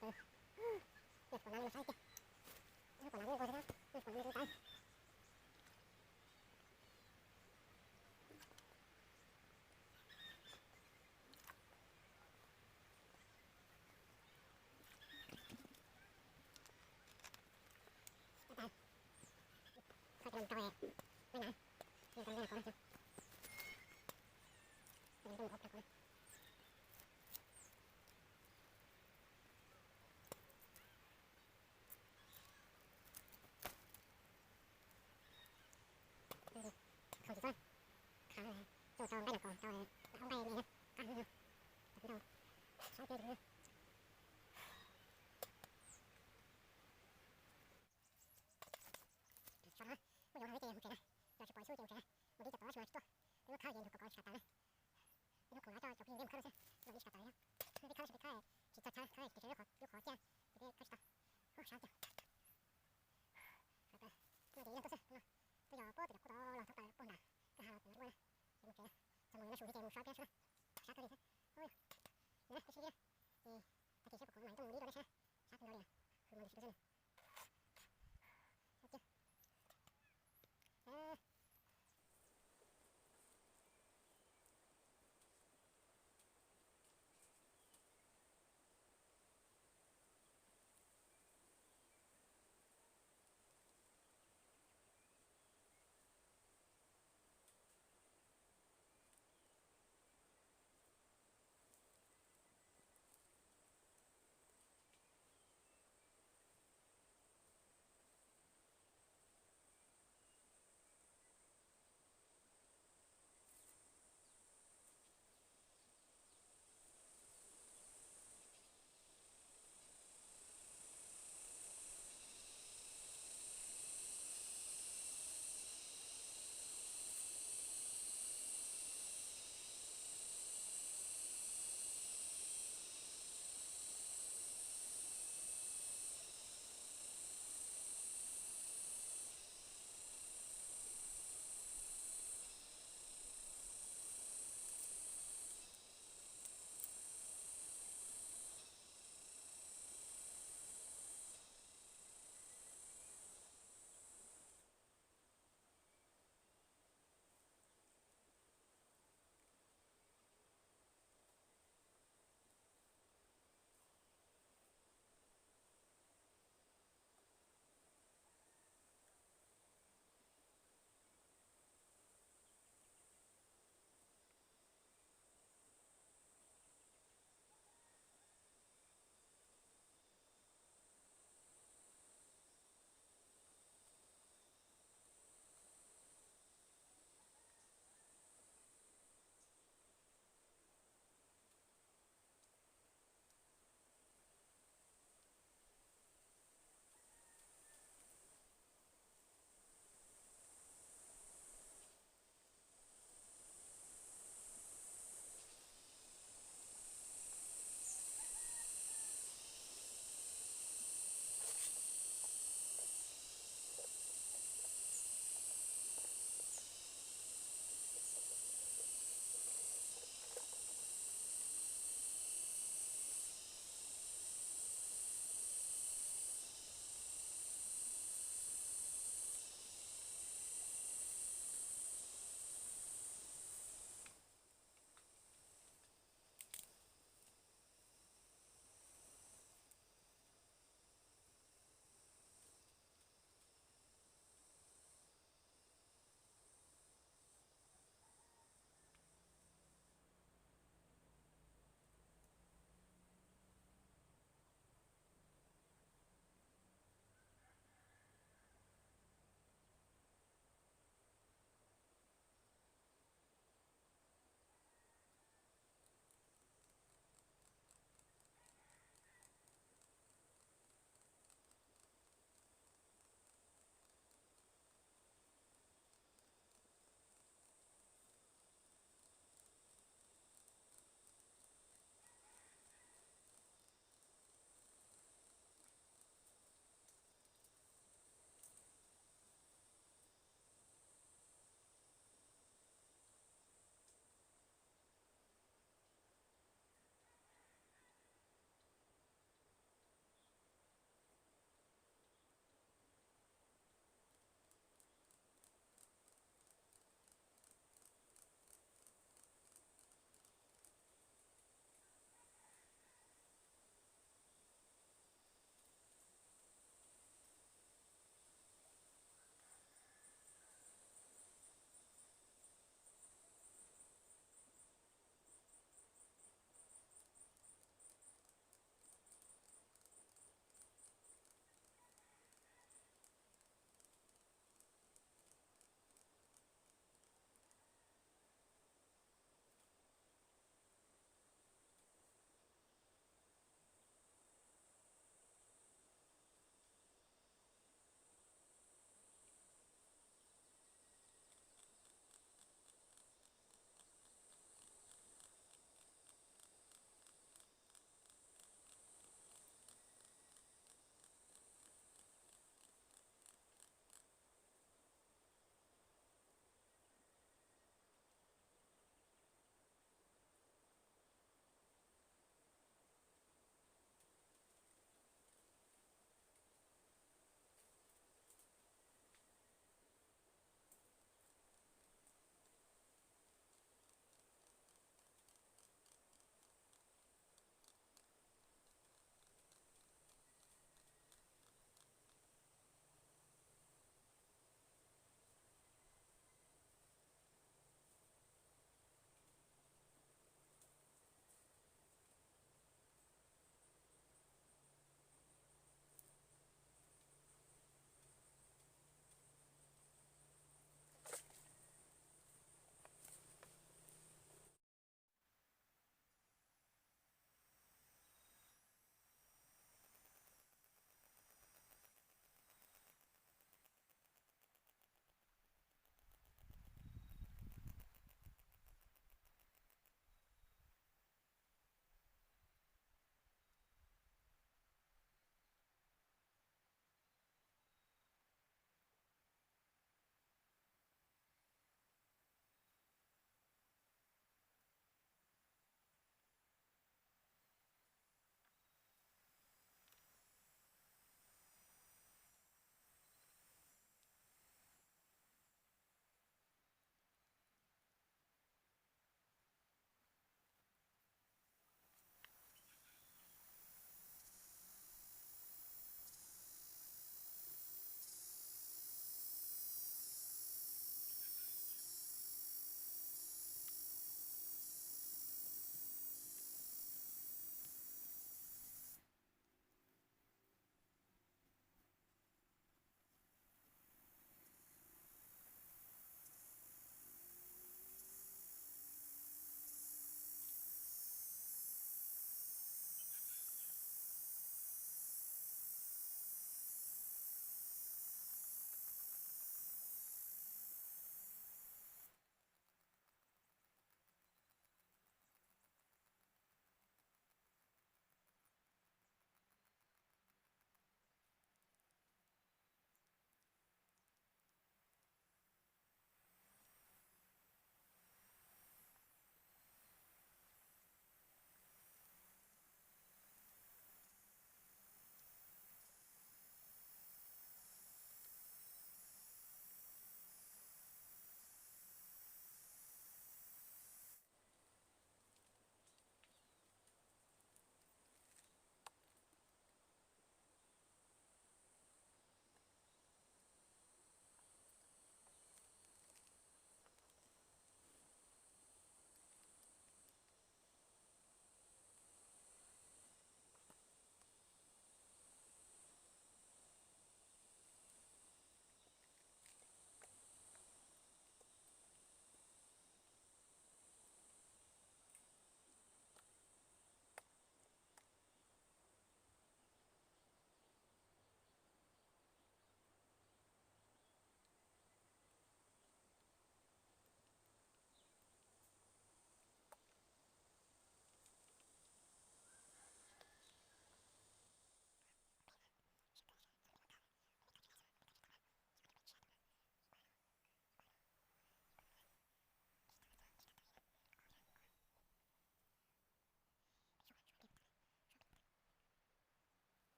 Tus, tus nas li mas sab tiag. Tus nas li nquag thiab, tus nas li tas. Koj cov rau, na, rau na, rau na. Khaws tsis txhob, khaws, tso rau nqaij los kom rau, ob nqaij me na, qab heev, rau, sab tiag li. Tso na, muaj yuav no ces mus tsev na, yog tsis pom ib xub ces mus tsev na, mus dib cov tod tab sis mas tsis tuaj, lub khawb ces nrug kom kov tsis khawv tas na. Lub khawb kuv lam coj cov phooj ywg nqaij lawm xwb, lub khawb tsis pom txhawb, lub khawb tsis pom txhawb, lub khawb tsis pom txhawb, lub khawb tsis pom txhawb, lub khawb tsis pom txhawb, lub khawb tsis pom txhawb, lub khawb tsis pom txhawb. Ua cas leej twg xwb no, twb yog puag tim lub qub tod los txog plaws puag nram kwj ha los tseem ua na, ces mus tsev na. Txog mus yuav noj su li ces mus so peb sab na, sab kawg li thiab. Ua li na, peb sib ntsib na, ces tag kis seb puas khoom mam li tuaj mus dib rau peb sab, sab kawg nkaus li, hws mus ntsis peb sab na.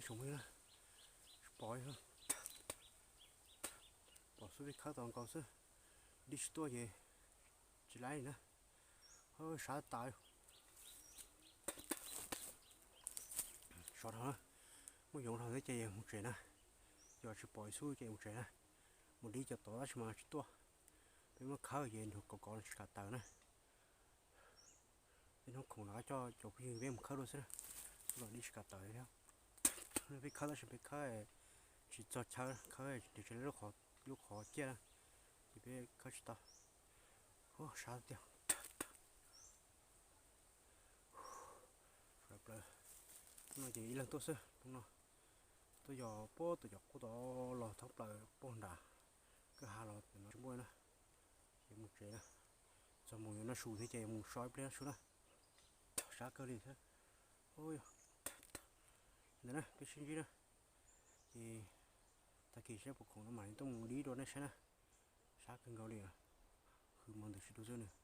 Tsis pom, pom xub peb khawb tau nkaus xwb, dib tsis tuaj ces tsis laib li na. Sab tas. Sov dhau, muaj yoov dhau thiab ces mus tsev na. Yog tsis pom ib xub ces mus tsev na. Mus dib cov tod tab sis mas tsis tuaj. Peb muab khawb ces nrug kov kov tsis kam tawm na. Peb hnub khoom no coj cov phooj ywg peb mus khawb dua xwb na. Los dib tsis kam tawm thiab. Peb khawb tab sis peb khawb tsis txog chaw, khawb nws tsis lub qhov ciaj na, ces peb khawb tsis tau. Sab tiag. Sawv plaws. Hnub no ces ib leeg tuaj xwb hnub no. Tuaj yog puag tom cov qub tod los thoob plaws puag nram kwj ha los tsis muaj na. Ces mus tsev na. Txog mus yuav noj su thiab ces mus so ib pliag noj su na. Sab kawg li thiab. Ntawd na peb sib ntsib na. Ces tag kis saib puas khoom no mam li tuaj mus dib dua nej saib na. Sab kawg nkaus li. Hws mos ntawd tsis dua xwb nws.